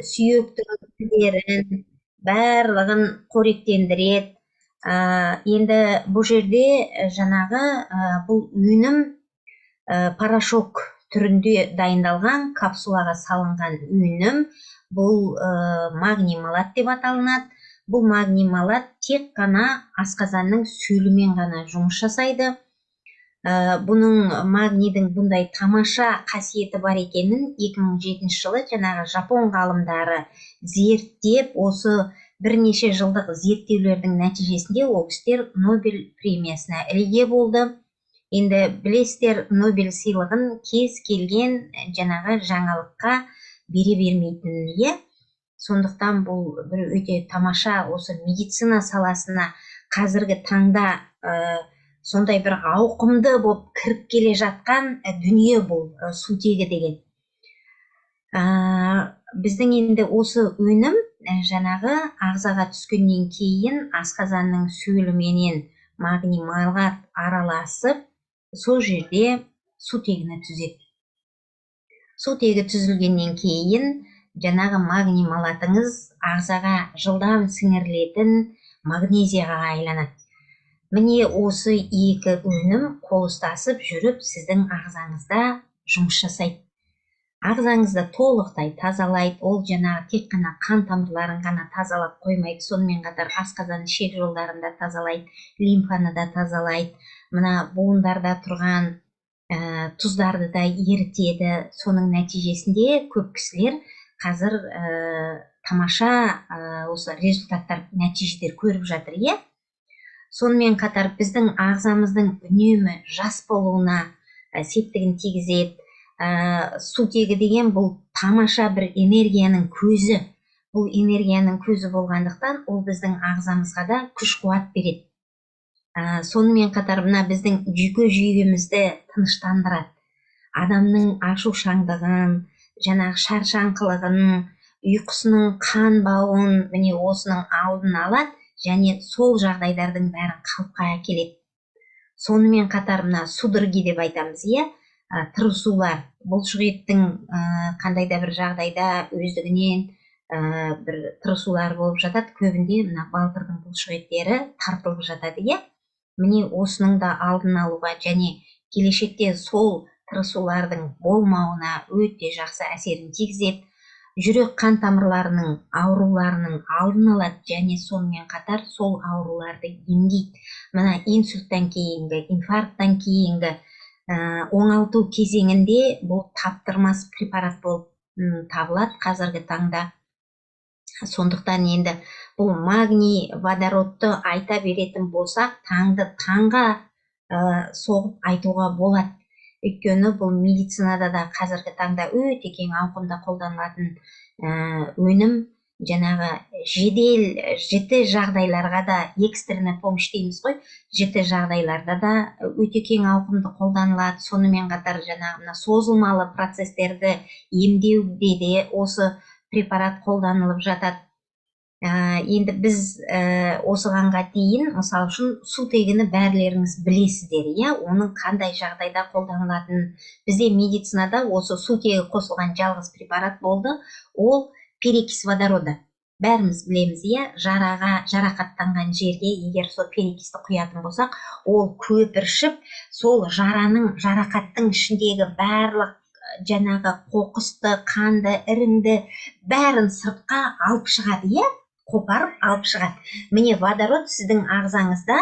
Сүйектің тіндерін, барлығын қоректендіреді. Енді бұл жерде жаңағы бұл өнім порошок түрінде дайындалған, капсулаға салынған өнім. Бұл магний малат деп аталынады. Бұл магний малат тек қана асқазанның сөлімен ғана жұмыс жасайды. Бұның, магнийдің бұндай тамаша қасиеті бар екенін 2007 жылы жаңағы жапон ғалымдары зерттеп, осы бірнеше жылдық зерттеулердің нәтижесінде ол кісілер Нобель премиясына іліге болды. Енді білесіздер, Нобель сыйлығын кез келген жаңағы жаңалыққа бере бермейтінін, иә. Сондықтан бұл бір өте тамаша, осы медицина саласына қазіргі таңда сондай бір ауқымды болып кіріп келе жатқан дүние бұл сутегі деген. Біздің енді осы өнім жаңағы ағзаға түскеннен кейін асқазанның сөліменен магний малат араласып, сол жерде сутегіні түзеді. Сутегі түзілгеннен кейін жаңағы магний малатыңыз ағзаға жылдам сіңірілетін магнезияға айланады. Міне, осы екі өнім қол ұстасып жүріп сіздің ағзаңызда жұмыс жасайды, ағзаңызды толықтай тазалайды. Ол жаңағы тек қана қан тамырларын ғана тазалап қоймайды, сонымен қатар асқазан ішек жолдарын да тазалайды, лимфаны да тазалайды, мына буындарда тұрған тұздарды да ерітеді. Соның нәтижесінде көп кісілер қазір тамаша осы результаттар, нәтижелер көріп жатыр, иә. Сонымен қатар біздің ағзамыздың үнемі жас болуына септігін тигізеді. Сутегі деген бұл тамаша бір энергияның көзі. Бұл энергияның көзі болғандықтан, ол біздің ағзамызға да күш қуат береді. Сонымен қатар мына біздің жүйке жүйемізді тыныштандырады, адамның ашушаңдығын, жаңағы шаршаңқылығын, ұйқысының қанбауын, міне, осының алдын алады және сол жағдайлардың бәрін қалыпқа әкеледі. Сонымен қатар мына судороги деп айтамыз, иә, тырысулар, бұлшық еттің қандай да бір жағдайда өздігінен бір тырысулар болып жатады. Көбінде мына балтырдың бұлшық еттері тартылып жатады, иә. Міне, осының да алдын алуға және келешекте сол тырысулардың болмауына өте жақсы әсерін тигізеді. Жүрек қан тамырларының ауруларының алдын алады және сонымен қатар сол ауруларды емдейді. Мына инсульттан кейінгі, инфаркттан кейінгі оңалту кезеңінде бұл таптырмас препарат болып табылады қазіргі таңда. Сондықтан енді бұл магний водородты айта беретін болсақ, таңды таңға соғып айтуға болады. Өйткені бұл медицинада да қазіргі таңда өте кең ауқымда қолданылатын өнім. Жаңағы жедел, жіті жағдайларға да, экстренная помощь дейміз ғой, жіті жағдайларда да өте кең ауқымды қолданылады. Сонымен қатар жаңағы мына созылмалы процестерді емдеуде де осы препарат қолданылып жатады. Енді біз осығанға дейін, мысалы үшін, сутегіні бәрілеріңіз білесіздер, иә, оның қандай жағдайда қолданылатынын. Бізде медицинада осы сутегі қосылған жалғыз препарат болды, ол перекись водорода. Бәріміз білеміз, иә, жараға, жарақаттанған жерге егер сол перекисті құятын болсақ, ол көпіршіп, сол жараның, жарақаттың ішіндегі барлық жаңағы қоқысты, қанды, іріңді, бәрін сыртқа алып шығады, иә, қопарып алып шығады. Міне, водород сіздің ағзаңызда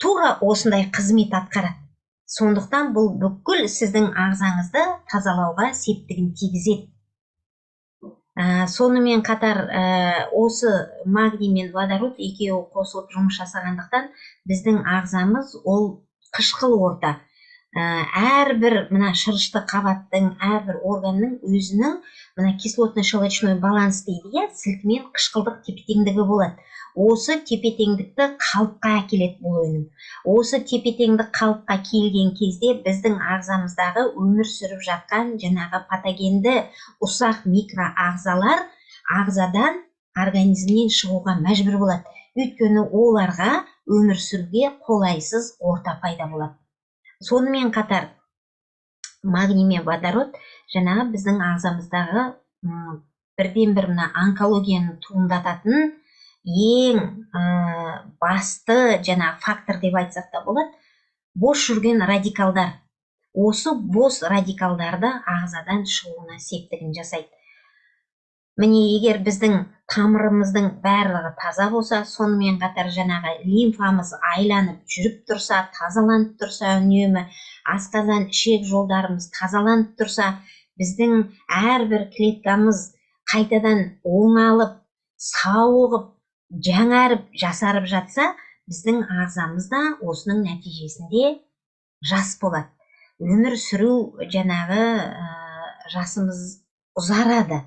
тура осындай қызмет атқарады. Сондықтан бұл бүкіл сіздің ағзаңызды тазалауға септігін тигізеді. Сонымен қатар осы магний мен водород екеуі қосылып жұмыс жасағандықтан, біздің ағзамыз ол қышқыл орта. Әрбір мына шырышты қабаттың, әрбір органның өзінің мына кислотно щелочной баланс дейді, иә, сілті мен қышқылдық тепе теңдігі болады. Осы тепе теңдікті қалыпқа әкеледі бұл өнім. Осы тепе теңдік қалыпқа келген кезде біздің ағзамыздағы өмір сүріп жатқан жаңағы патогенді ұсақ микроағзалар ағзадан, организмнен шығуға мәжбүр болады, өйткені оларға өмір сүруге қолайсыз орта пайда болады. Сонымен қатар магний мен водород жаңағы біздің ағзамыздағы Бірден бір мына онкологияны туындататын ең басты жаңағы фактор деп айтсақ та болады, бос жүрген радикалдар. Осы бос радикалдарды ағзадан шығуына септігін жасайды. Міне, егер біздің тамырымыздың барлығы таза болса, сонымен қатар жаңағы лимфамыз айланып жүріп тұрса, тазаланып тұрса, үнемі асқазан, ішек жолдарымыз тазаланып тұрса, біздің әрбір клеткамыз қайтадан оңалып, сауығып, жаңарып, жасарып жатса, біздің ағзамыз да осының нәтижесінде жас болады. Өмір сүру жаңағы жасымыз ұзарады.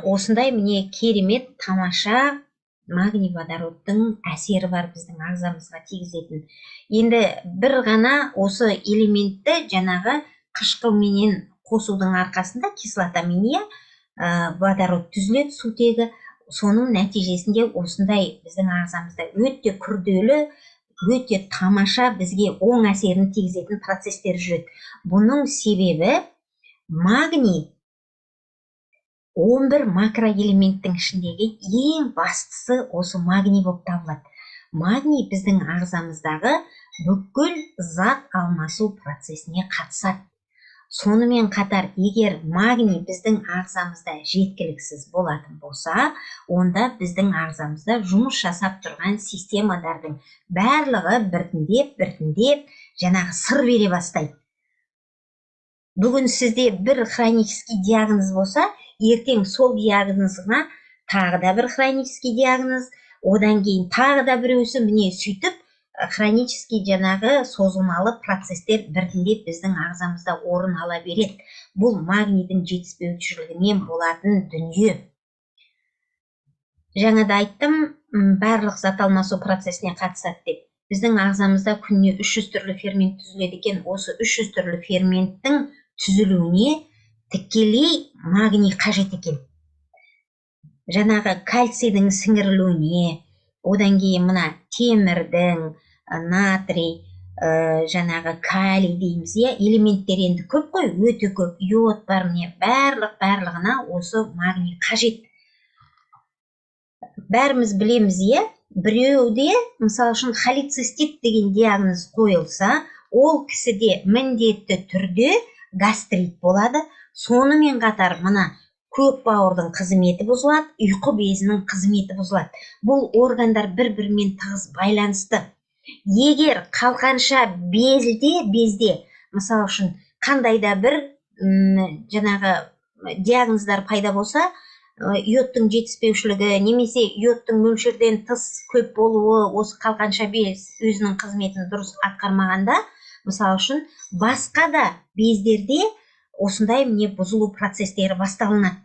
Осындай міне керемет тамаша магний водородтың әсері бар біздің ағзамызға тигізетін. Енді бір ғана осы элементті жаңағы қышқылменен қосудың арқасында кислотамен, иә, водород түзіледі, сутегі. Соның нәтижесінде осындай біздің ағзамызда өте күрделі, өте тамаша бізге оң әсерін тигізетін процестер жүреді. Бұның себебі магний 11 макроэлементтің ішіндегі ең бастысы осы магний болып табылады. Магний біздің ағзамыздағы бүкіл зат алмасу процесіне қатысады. Сонымен қатар, егер магний біздің ағзамызда жеткіліксіз болатын болса, онда біздің ағзамызда жұмыс жасап тұрған системалардың барлығы біртіндеп жаңағы сыр бере бастайды. Бүгін сізде бір хронический диагноз болса, ертең сол диагнозға тағы да бір хронический диагноз, одан кейін тағы да біреусі, міне сөйтіп хронический жаңағы созылмалы процестер біртіндеп біздің ағзамызда орын ала береді. Бұл магнийдің жетіспеушілігінен болатын дүние. Жаңа да айттым, барлық зат алмасу процесіне қатысады деп. Біздің ағзамызда күніне 300 түрлі фермент түзіледі екен. Осы 300 түрлі ферменттің түзілуіне тікелей магний қажет екен. Жаңағы кальцийдің сіңірілуіне, одан кейін мына темірдің, натрий, жаңағы калий дейміз, иә, элементтер енді көп қой, өте көп, йод бар, міне барлығына осы магний қажет. Бәріміз білеміз, иә, біреуде, мысалы үшін, холецистит деген диагноз қойылса, ол кісіде міндетті түрде гастрит болады. Сонымен қатар мына көк бауырдың қызметі бұзылады, ұйқы безінің қызметі бұзылады. Бұл органдар бір-бірімен тығыз байланысты. Егер қалқанша безде, мысалы үшін, қандай да бір жаңағы диагноздар пайда болса, йодтың жетіспеушілігі немесе йодтың мөлшерден тыс көп болуы, осы қалқанша без өзінің қызметін дұрыс атқармағанда, мысалы үшін, басқа да бездерде осындай міне бұзылу процестері басталынады,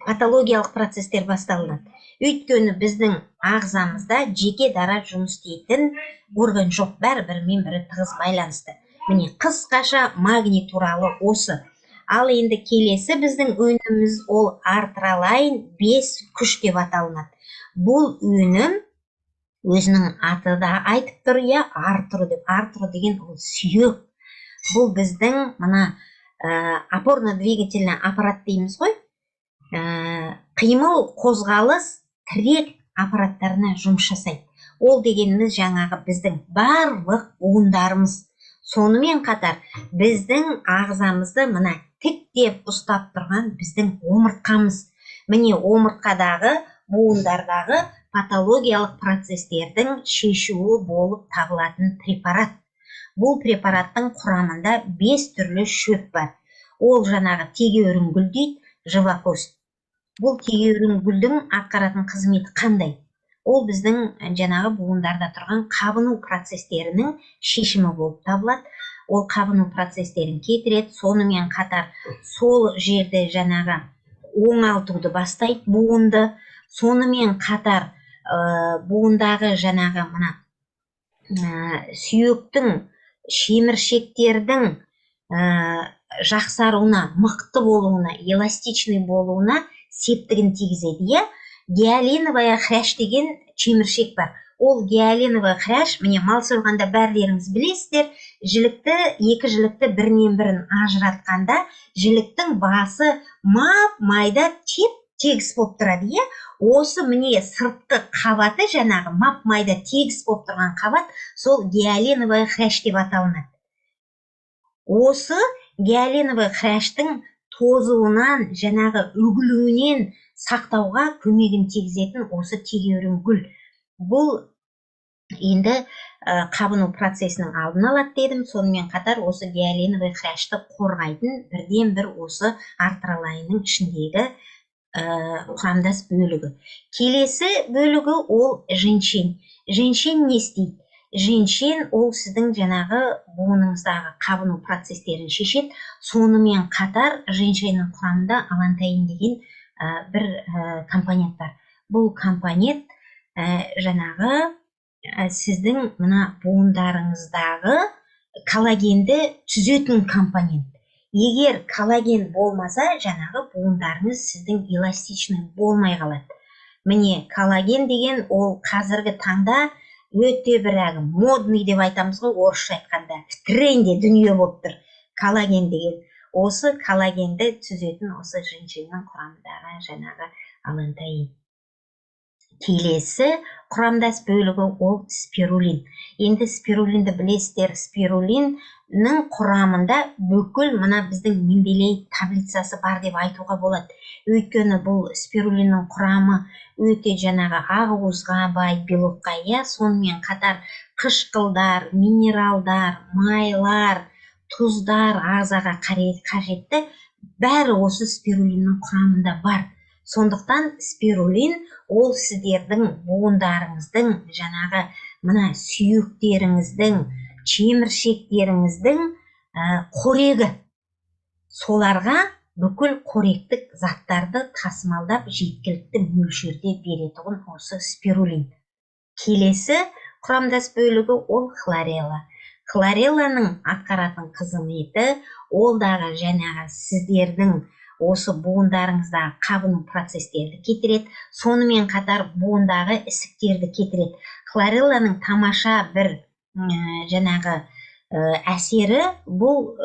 патологиялық процестер басталынады. Өйткені біздің ағзамызда жеке дара жұмыс істейтін орган жоқ, бәрі бірімен бірі тығыз байланысты. Міне қысқаша магний туралы осы. Ал енді келесі біздің өніміміз ол Артролайн 5 күш деп аталынады. Бұл өнім өзінің аты да айтып тұр, иә, артро деп. Артро деген ол сүйек. Бұл біздің мына опорно-двигательный аппарат дейміз ғой, қимыл, қозғалыс, тірек аппараттарына жұмыс жасайды. Ол дегеніміз жаңағы біздің барлық буындарымыз. Сонымен қатар біздің ағзамызды мына тіктеп ұстап тұрған біздің омыртқамыз. Міне омыртқадағы буындардағы патологиялық процестердің шешуі болып табылатын препарат. Бұл препараттың құрамында 5 түрлі шөп бар. Ол жаңағы тегеурін гүл дейді, живокост. Бұл тегеурін гүлдің атқаратын қызметі қандай? Ол біздің жаңағы буындарда тұрған қабыну процестерінің шешімі болып табылады. Ол қабыну процестерін кетіреді, сонымен қатар сол жерде жаңағы оңалтуды бастайды буынды, сонымен қатар буындағы жаңағы мына сүйектің, шеміршектердің жақсаруына, мықты болуына, эластичный болуына септігін тигізеді. Иә, гиалиновая хрящ деген шеміршек бар. Ол гиалиновый хрящ, міне, мал сойғанда бәрілеріңіз білесіздер, жілікті, екі жілікті бірінен бірін ажыратқанда жіліктің басы мап майда теп тегіс болып тұрады, иә. Осы міне сыртқы қабаты, жаңағы мап майда тегіс болып тұрған қабат, сол гиалиновый хрящ деп аталынады. Осы гиалиновый хрящтың тозуынан, жаңағы үгілуінен сақтауға көмегін тигізетін осы тегеурін гүл. Бұл енді қабыну процесінің алдын алады дедім. Сонымен қатар осы гиалиновый хрящты қорғайтын бірден бір осы артролайнның ішіндегі құрамдас бөлігі. Келесі бөлігі ол женьшень. Женьшень не істейді? Женьшень ол сіздің жаңағы буыныңыздағы қабыну процестерін шешеді. Сонымен қатар женьшеннің құрамында алантаин деген бір компонент бар. Бұл компонент жаңағы сіздің мына буындарыңыздағы коллагенді түзетін компонент. Егер коллаген болмаса, жаңағы буындарыңыз сіздің эластичный болмай қалады. Міне, коллаген деген ол қазіргі таңда өте бір әлгі модный деп айтамыз ғой, орысша айтқанда, в тренде дүние болып тұр коллаген деген. Осы коллагенді түзетін осы женьшеннің құрамындағы жаңағы алантаин. Келесі құрамдас бөлігі ол спирулин. Енді спирулинді білесіздер, спирулиннің құрамында бүкіл мына біздің Менделеев таблицасы бар деп айтуға болады. Өйткені бұл спирулиннің құрамы өте жаңағы ақуызға бай, белокқа, иә, сонымен қатар қышқылдар, минералдар, майлар, тұздар, ағзаға қажетті бәрі осы спирулиннің құрамында бар. Сондықтан спирулин ол сіздердің буындарыңыздың, жаңағы мына сүйектеріңіздің, шеміршектеріңіздің қорегі. Соларға бүкіл қоректік заттарды тасымалдап жеткілікті мөлшерде беретұғын осы спирулин. Келесі құрамдас бөлігі ол хлорелла. Хлорелланың атқаратын қызметі ол дағы жаңағы сіздердің осы буындарыңыздағы қабыну процестерді кетіреді, сонымен қатар буындағы ісіктерді кетіреді. Хлорелланың тамаша бір жаңағы әсері бұл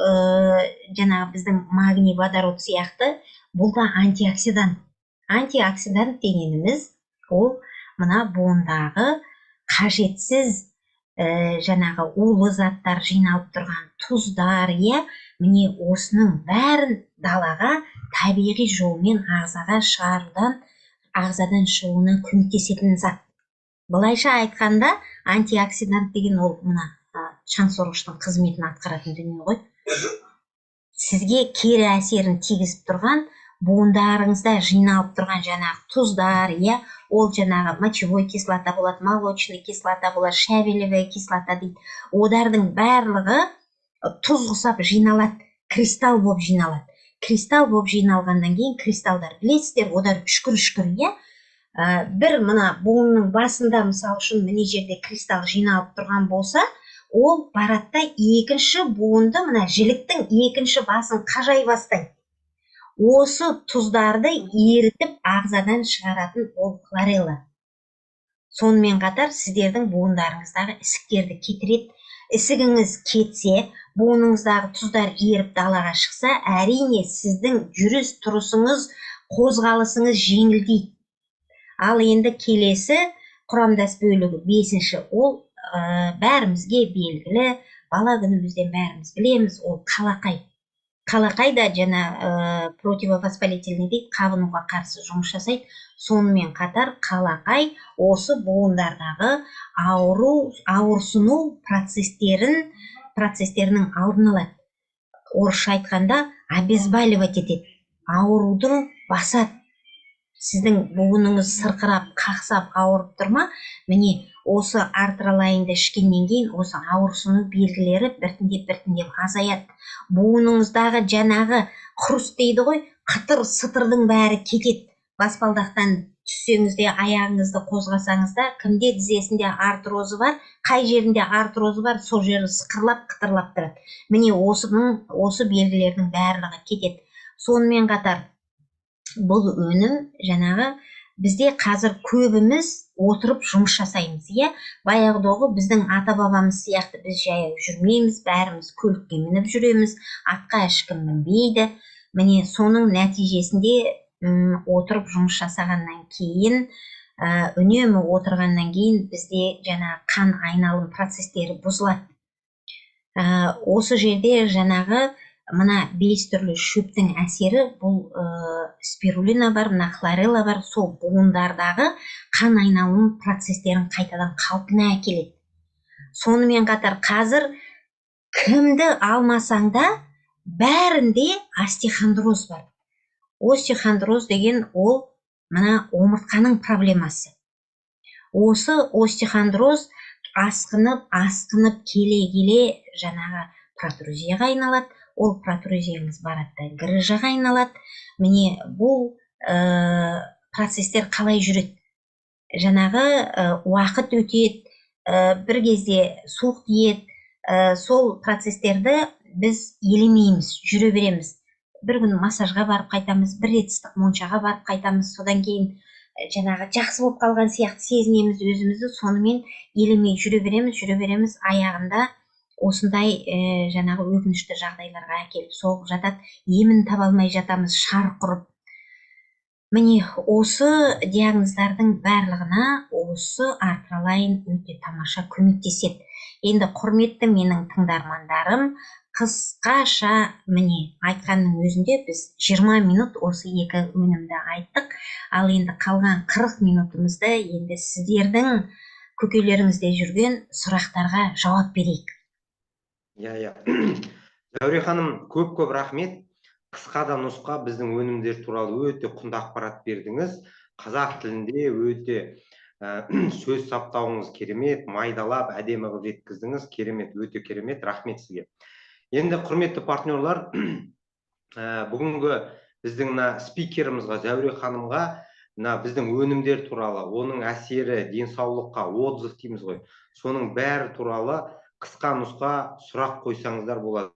жаңағы біздің магний водород сияқты, бұл да антиоксидант. Антиоксидант дегеніміз ол мына буындағы қажетсіз жаңағы улы заттар жиналып тұрған тұздар, иә, міне осының бәрін далаға табиғи жолмен ағзаға шығарудан, ағзадан шығуына көмектесетін зат. Былайша айтқанда, антиоксидант деген ол мына шаңсорғыштың қызметін атқаратын дүние ғой. Сізге кері әсерін тигізіп тұрған, буындарыңызда жиналып тұрған жаңағы тұздар, иә, ол жаңағы мочевой кислота болады, молочный кислота болады, щавелевая кислота дейді. Олардың барлығы тұз құсап жиналады, кристалл болып жиналады. Кристалл болып жиналғаннан кейін кристалдар, білесіздер, олар үшкір-үшкір, иә. Бір мына буынның басында, мысал үшін, міне жерде кристалл жиналып тұрған болса, ол барады да екінші буынды, мына жіліктің екінші басын қажай бастайды. Осы тұздарды ерітіп ағзадан шығаратын ол хлорелла. Сонымен қатар сіздердің буындарыңыздағы ісіктерді кетіреді. Ісігіңіз кетсе, буыныңыздағы тұздар еріп далаға шықса, әрине сіздің жүріс тұрысыңыз, қозғалысыңыз жеңілдейді. Ал енді келесі құрамдас бөлігі бесінші, ол бәрімізге белгілі, бала күнімізден бәріміз білеміз, ол қалақай. Қалақай да жаңа противовоспалительный дейді, қабынуға қарсы жұмыс жасайды. Сонымен қатар қалақай осы буындардағы ауру, ауырсыну процестерінің алдын алады. Орысша айтқанда обезболивать етеді, аурудың басады. Сіздің буыныңыз сырқырап, қақсап, ауырып тұр ма? Міне, осы артролайнды ішкеннен кейін осы ауырсыну белгілері біртіндеп азаяды. Буыныңыздағы жаңағы хруст дейді ғой, қытыр сытырдың бәрі кетеді. Баспалдақтан түссеңіз де, аяғыңызды қозғасаңыз да, кімде тізесінде артрозы бар, қай жерінде артрозы бар, сол жері сықырлап, қытырлап тұрады. Міне, осы белгілердің барлығы кетеді. Сонымен қатар бұл өнім жаңағы Бізде қазір көбіміз отырып жұмыс жасаймыз, иә. Баяғыдағы біздің ата бабамыз сияқты біз жаяу жүрмейміз, бәріміз көлікке мініп жүреміз, атқа ешкім мінбейді. Міне, соның нәтижесінде отырып жұмыс жасағаннан кейін, үнемі отырғаннан кейін бізде жаңа қан айналым процестері бұзылады. Осы жерде жаңағы мына 5 түрлі шөптің әсері, бұл спирулина бар, мына хлорелла бар, сол буындардағы қан айналым процестерін қайтадан қалпына әкеледі. Сонымен қатар қазір кімді алмасаң да бәрінде остеохондроз бар. Остеохондроз деген ол мына омыртқаның проблемасы. Осы остеохондроз асқынып, асқынып келе-келе жаңағы протрузияға айналады. Ол протрузияңыз барады да грыжаға айналады. Міне, бұл процестер қалай жүреді? Жаңағы уақыт өтеді, бір кезде суық тиеді, сол процестерді біз елемейміз, жүре береміз. Бір күн массажға барып қайтамыз, бір рет ыстық моншаға барып қайтамыз, содан кейін жаңағы жақсы болып қалған сияқты сезінеміз өзімізді, сонымен елемей жүре береміз, жүре береміз, аяғында осындай жаңағы өкінішті жағдайларға әкеліп соғып жатады, емін таба алмай жатамыз, шарқ ұрып. Міне, осы диагноздардың барлығына осы Артролайн өте тамаша көмектеседі. Енді, құрметті менің тыңдармандарым, қысқаша міне айтқанның өзінде біз 20 минут осы екі өнімді айттық. Ал енді қалған 40 минутымызды енді сіздердің көкейлеріңізде жүрген сұрақтарға жауап берейік. Иә. Зәуре ханым, көп-көп рахмет. Қысқа да нұсқа біздің өнімдер туралы өте құнды ақпарат бердіңіз. Қазақ тілінде өте сөз саптауыңыз керемет, майдалап, әдемі қылып жеткіздіңіз. Керемет, өте керемет. Рахмет сізге. Енді, құрметті партнерлар, бүгінгі біздің мына спикерімізға, Зәуре ханымға, мына біздің өнімдер туралы, оның әсері денсаулыққа, отзыв дейміз ғой, соның бәрі туралы қысқа нұсқа сұрақ қойсаңыздар болады.